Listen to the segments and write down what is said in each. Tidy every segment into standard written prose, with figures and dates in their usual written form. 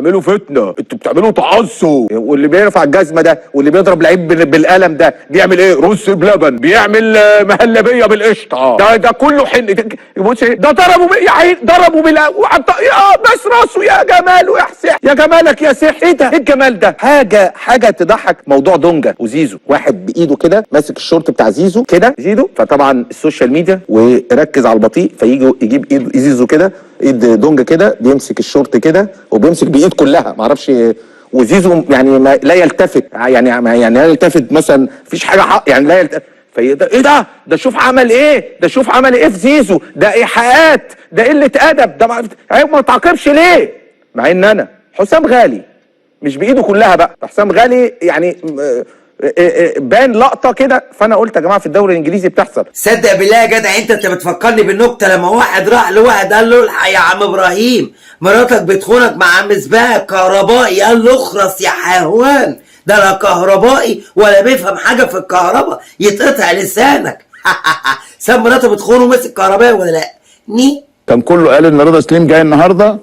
بتعملوا فتنة، انتوا بتعملوا تعصب. واللي بيرفع الجزمة ده واللي بيضرب لعيب بالقلم ده بيعمل ايه؟ رز بلبن، بيعمل مهلبية بالقشطه. ده كله حن. بص ده ضربوا يا عين، ضربوا بس راسه. يا جماله يا حسين، يا جمالك يا سح. ايه ده؟ ايه الجمال ده؟ حاجة تضحك. موضوع دونجا وزيزو، واحد بايده كده ماسك الشورت بتاع زيزو كده، زيزو، فطبعا ال social media وركز على البطيء، فيجي يجيب ايد زيزو كده، ايد دونجا كده، بيمسك الشورت كده وبيمسك بايد كلها، معرفش. وزيزو يعني ما لا يلتفت، يعني لا يلتفت مثلا، مفيش حاجة حق يعني، لا يلتفت. فيقدر ايه ده؟ ده شوف عمل ايه، ده شوف عمل ايه في زيزو، ده ايحاءات، ده قلة ادب، ده ما تعاقبش ليه؟ مع ان انا حسام غالي مش بايده كلها بقى، حسام غالي يعني بان لقطة كده، فانا قلت يا جماعة في الدوري الانجليزي بتحصل. صدق بالله يا جدع انت بتفكرني بالنكته لما واحد راح لواحد قال له الحق يا عم ابراهيم مراتك بتخونك مع عم سباق كهربائي، قال له اخرس يا حيوان، ده لا كهربائي ولا بيفهم حاجة في الكهرباء، يتقطع لسانك. ساب مراته بتخونه ومسك كهربائي ولا لا؟ ني كان كله قال ان رضا سليم جاي النهارده،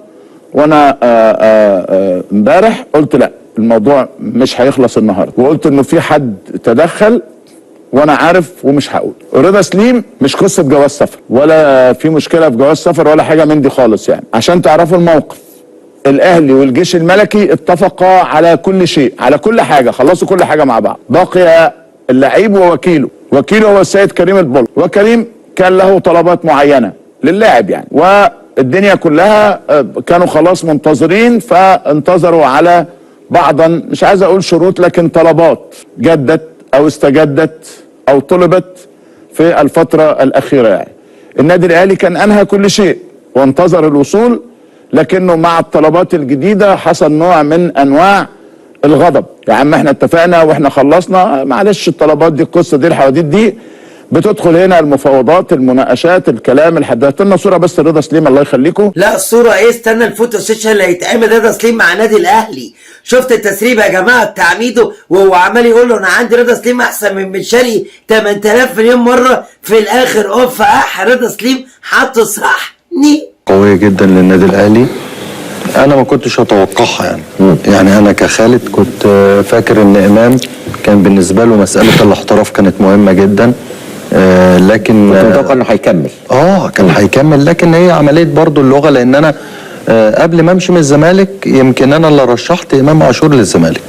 وانا امبارح قلت لا، الموضوع مش هيخلص النهارده، وقلت انه في حد تدخل وانا عارف ومش هقول. رضا سليم مش قصة جواز سفر ولا في مشكلة في جواز سفر ولا حاجة من دي خالص، يعني عشان تعرفوا الموقف. الاهلي والجيش الملكي اتفقا على كل شيء، على كل حاجة، خلصوا كل حاجة مع بعض. بقي اللعيب ووكيله، وكيله هو السيد كريم البول، وكريم كان له طلبات معينة للاعب يعني، والدنيا كلها كانوا خلاص منتظرين، فانتظروا على بعضا، مش عايز اقول شروط لكن طلبات جدت او استجدت او طلبت في الفترة الاخيرة. يعني النادي الاهلي كان انهى كل شيء وانتظر الوصول، لكنه مع الطلبات الجديدة حصل نوع من انواع الغضب. يا عم احنا اتفقنا واحنا خلصنا، معلش الطلبات دي، القصة دي، الحواديت دي، بتدخل هنا المفاوضات، المناقشات، الكلام، الحدات. لنا صوره بس رضا سليم الله يخليكم. لا صوره ايه؟ استنى ال photo session اللي هيتعمل رضا سليم مع النادي الاهلي. شفت التسريب يا جماعة بتاع ميدو وهو عمال يقول له انا عندي رضا سليم احسن من بن شرقي 8000 مليون مرة، في الاخر اوف اح رضا سليم حطه صح. ني قوية جدا للنادي الاهلي، انا ما كنتش اتوقعها يعني. يعني انا كخالد كنت فاكر ان امام كان بالنسبة له مسالة الاحتراف كانت مهمة جدا، لكن كنت متوقع انه هيكمل. كان هيكمل، لكن هي عملية برضو اللغة، لان انا قبل ما امشي من الزمالك يمكن انا اللي رشحت امام عاشور للزمالك.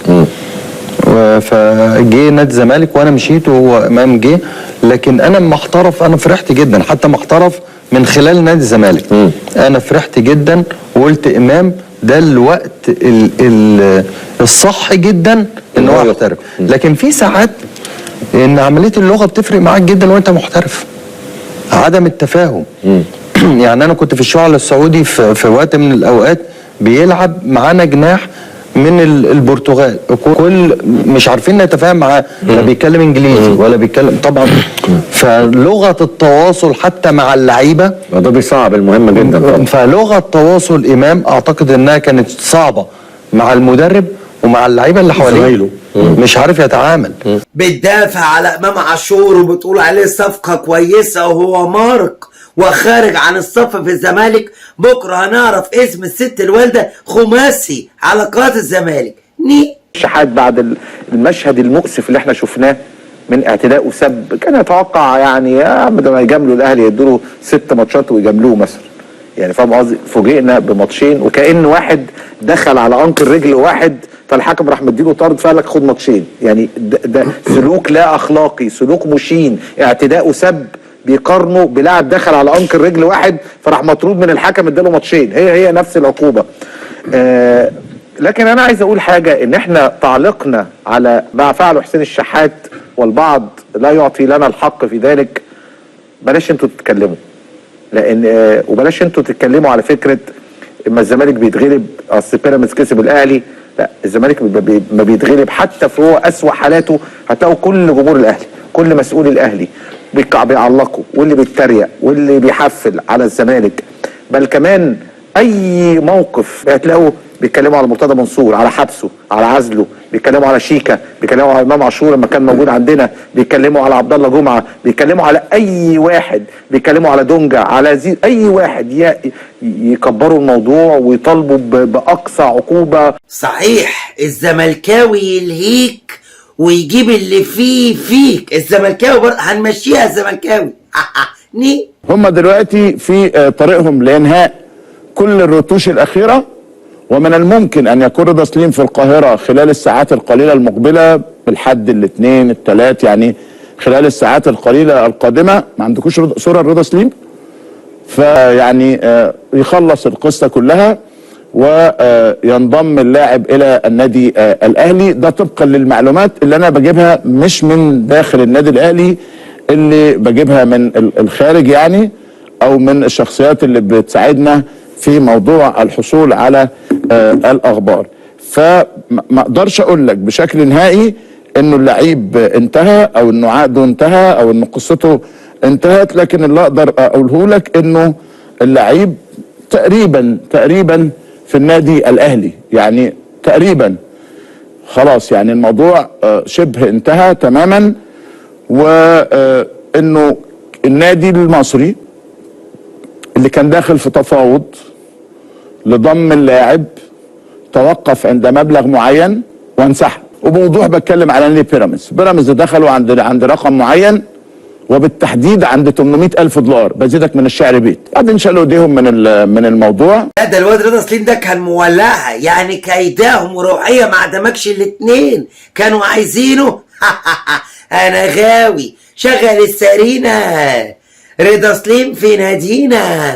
فجه نادي الزمالك وانا مشيت وهو امام جه، لكن انا لما احترف انا فرحت جدا، حتى ما احترف من خلال نادي الزمالك انا فرحت جدا وقلت امام ده الوقت الصح جدا ان هو يحترف. لكن في ساعات ان عملية اللغة بتفرق معاك جدا وانت محترف، عدم التفاهم. يعني انا كنت في الشعلة السعودي في وقت من الاوقات بيلعب معانا جناح من البرتغال، كل مش عارفين نتفاهم معاه، لا بيتكلم انجليزي ولا بيتكلم طبعا. فلغه التواصل حتى مع اللعيبة ده بيصعب المهمة جدا طبعا. فلغه التواصل امام اعتقد انها كانت صعبة مع المدرب ومع اللعيبة اللي حواليه، مش عارف يتعامل. بتدافع على امام عاشور وبتقول عليه صفقة كويسة وهو مارق وخارج عن الصف في الزمالك. بكره هنعرف اسم الست الوالدة خماسي على قناة الزمالك. ني الشحات بعد المشهد المؤسف اللي احنا شفناه من اعتداء وسب، كان يتوقع يعني يا عم ده ما يجاملوا الاهلي يدوا له 6 ماتشات ويجاملوه مثلا، يعني فاهم قصدي؟ فوجئنا بماتشين وكأن واحد دخل على انكل رجل واحد فالحكم راح مديله طرد فقال لك خد ماتشين. يعني ده سلوك لا اخلاقي، سلوك مشين، اعتداء وسب، بيقارنوا بلاعب دخل على انكل رجل واحد فراح مطرود من الحكم اداله ماتشين، هي نفس العقوبة. لكن انا عايز اقول حاجة، ان احنا تعليقنا على ما فعله حسين الشحات والبعض لا يعطي لنا الحق في ذلك، بلاش انتوا تتكلموا، لان وبلاش انتوا تتكلموا على فكرة اما الزمالك بيتغلب اصل بيراميدز كسب الاهلي. لا، الزمالك ما بيتغلب حتى في هو اسوأ حالاته، هتلاقوا كل جمهور الاهلي، كل مسؤول الاهلي بيعلقوا، واللي بيتريق واللي بيحفل على الزمالك، بل كمان اي موقف هتلاقوا بيتكلموا على مرتضى منصور، على حبسه، على عزله، بيتكلموا على شيكا، بيتكلموا على امام عاشور لما كان موجود عندنا، بيتكلموا على عبد الله جمعه، بيتكلموا على اي واحد، بيتكلموا على دونجا، على زي اي واحد، يكبروا الموضوع ويطالبوا باقصى عقوبه. صحيح، الزملكاوي يلهيك ويجيب اللي فيه فيك. الزملكاوي برضه هنمشيها الزملكاوي. ني هم دلوقتي في طريقهم لانهاء كل الرتوش الاخيرة، ومن الممكن ان يكون رضا سليم في القاهرة خلال الساعات القليلة المقبلة، بالحد الاثنين الثلاث، يعني خلال الساعات القليلة القادمة. ما عندكوش صوره رضا سليم؟ فيعني يخلص القصة كلها وينضم اللاعب الى النادي الاهلي. ده طبقا للمعلومات اللي انا بجيبها مش من داخل النادي الاهلي، اللي بجيبها من الخارج يعني، او من الشخصيات اللي بتساعدنا في موضوع الحصول على الاخبار. فما اقدرش اقول لك بشكل نهائي انه اللعيب انتهى او انه عقده انتهى او انه قصته انتهت، لكن اللي اقدر اقوله لك انه اللعيب تقريبا في النادي الاهلي، يعني تقريبا خلاص، يعني الموضوع شبه انتهى تماما. وانه النادي المصري اللي كان داخل في تفاوض لضم اللاعب توقف عند مبلغ معين وانسحب. وبوضوح بتكلم على نادي بيراميدز دخلوا عند رقم معين، وبالتحديد عند $800,000، بزيدك من الشعر بيت. بعدين شالوا ايديهم من الموضوع. لا ده الواد رضا سليم ده كان مولعها، يعني كيداهم وروحيه ما عدمكش الاثنين كانوا عايزينه. انا غاوي شغل السرينه، رضا سليم في نادينا.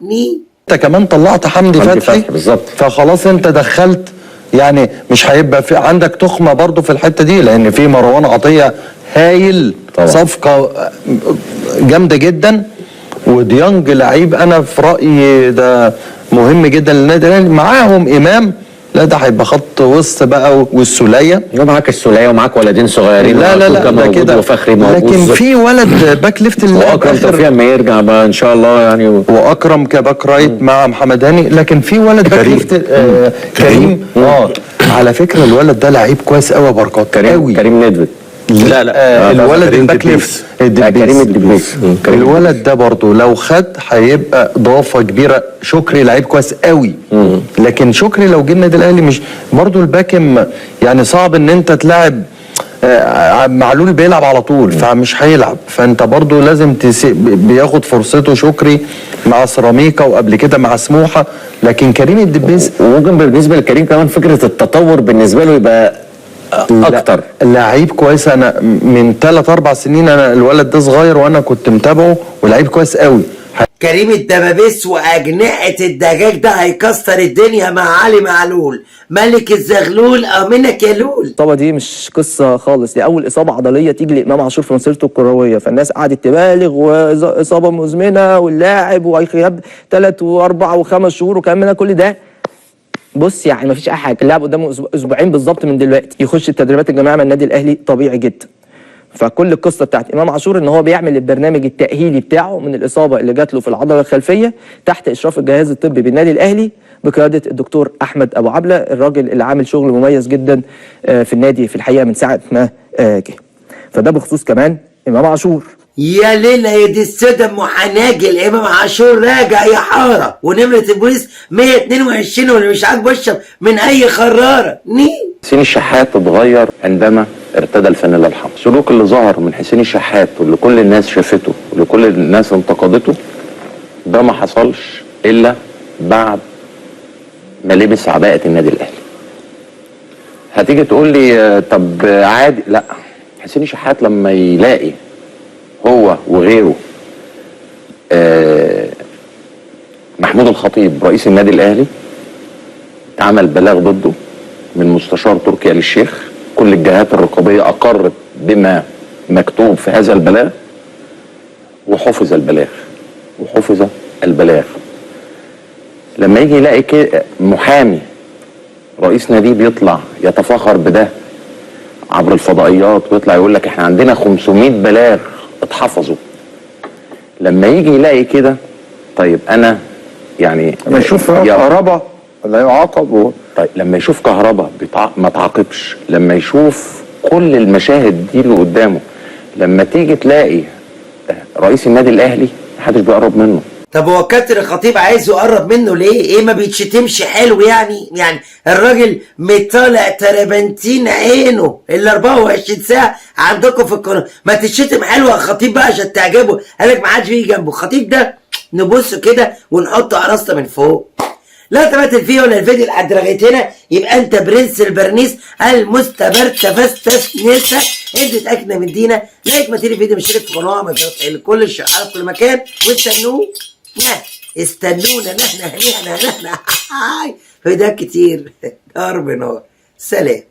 ني انت كمان طلعت حمدي فتحي بالظبط، فخلاص انت دخلت، يعني مش هيبقى في عندك تخمة برضو في الحتة دي، لان في مروان عطية هايل طبعا. صفقة جامدة جدا، وديانج لعيب انا في رايي ده مهم جدا للنادي الاهلي، معاهم امام، لا ده هيبقى خط وسط بقى، والسوليه، ومعاك السوليه ومعاك ولدين صغيرين، لا لا لا ده كده وفخري موجود، لكن في ولد back left اللي واكرم توفيق اما يرجع بقى ان شاء الله يعني، واكرم ك back right مع محمد هاني، لكن في ولد back left كريم. على فكرة الولد ده لعيب كويس قوي يا بركات، كريم ندفد. لا لا الولد ال back left كريم الدبيس، الولد ده برضه لو خد هيبقى اضافه كبيرة. شكري لعيب كويس قوي، لكن شكري لو جه النادي الاهلي مش برضه ال back يعني صعب ان انت تلعب معلول بيلعب على طول فمش هيلعب، فانت برضه لازم بياخد فرصته شكري مع سيراميكا وقبل كده مع سموحه، لكن كريم الدبيس. وممكن بالنسبة لكريم كمان فكرة التطور بالنسبة له يبقى اكتر لعيب كويس. انا من 3-4 سنين انا الولد ده صغير وانا كنت متابعه، ولعيب كويس قوي. كريم الدبابيس واجنحه الدجاج ده هيكسر الدنيا مع علي معلول ملك الزغلول. منك يا لول. الاصابة دي مش قصة خالص، دي اول اصابه عضلية تيجي لامام عاشور في مسيرته الكروية، فالناس قعدت تبالغ واصابه مزمنة واللاعب وهيغيب 3 و4 و5 شهور وكلام من كل ده. بص يعني مفيش اي حاجة، اللاعب قدامه اسبوعين بالظبط من دلوقتي يخش التدريبات الجماعية مع النادي الاهلي طبيعي جدا. فكل القصة بتاعت امام عاشور ان هو بيعمل البرنامج التاهيلي بتاعه من الاصابة اللي جات له في العضلة الخلفية تحت اشراف الجهاز الطبي بالنادي الاهلي بقيادة الدكتور احمد ابو عبله، الراجل اللي عامل شغل مميز جدا في النادي في الحقيقة من ساعة ما جه. فده بخصوص كمان امام عاشور. يا ليلى يا دي السودا ام حناجل، امام عاشور راجع يا حارة، ونمره البوليس 122 واللي مش عاجبه اشرب من اي خراره. ني حسين الشحات اتغير عندما ارتدى الفانيلا الحمراء. السلوك اللي ظهر من حسين الشحات واللي كل الناس شافته واللي كل الناس انتقدته ده ما حصلش الا بعد ما لبس عباءة النادي الاهلي. هتيجي تقول لي طب عادي، لا، حسين الشحات لما يلاقي هو وغيره محمود الخطيب رئيس النادي الاهلي اتعمل بلاغ ضده من مستشار تركي آل الشيخ، كل الجهات الرقابية اقرت بما مكتوب في هذا البلاغ وحفظ البلاغ، وحفظ البلاغ. لما يجي يلاقي محامي رئيس نادي بيطلع يتفاخر بده عبر الفضائيات ويطلع يقول لك احنا عندنا 500 بلاغ اتحفظوا، لما يجي يلاقي كده، طيب انا يعني انا اشوف كهربا لا يعاقب. طيب لما يشوف كهربا ما تعاقبش، لما يشوف كل المشاهد دي اللي قدامه، لما تيجي تلاقي رئيس النادي الاهلي محدش بيقرب منه. طب هو كابتن الخطيب عايز يقرب منه ليه؟ ايه ما بيتشتمش حلو يعني؟ يعني الراجل مطالع تربنتين عينه ال 24 ساعة عندكم في القناة، ما تتشتم حلو يا خطيب بقى عشان تعجبه، قالك ما حدش بيجي جنبه، الخطيب ده نبص كده ونحطه على راسنا من فوق. لو تابعت الفيديو ولا الفيديو لحد لغاية هنا يبقى انت برنس البرنيس المستبرتفستس نسا، انت اتاكد من دينا، like ما تيجي الفيديو مشترك في القناة ما لكل الشعار في كل مكان، واستنوه استنونا نحن نحن نحن فيديوهات كتير ضرب نار. سلام.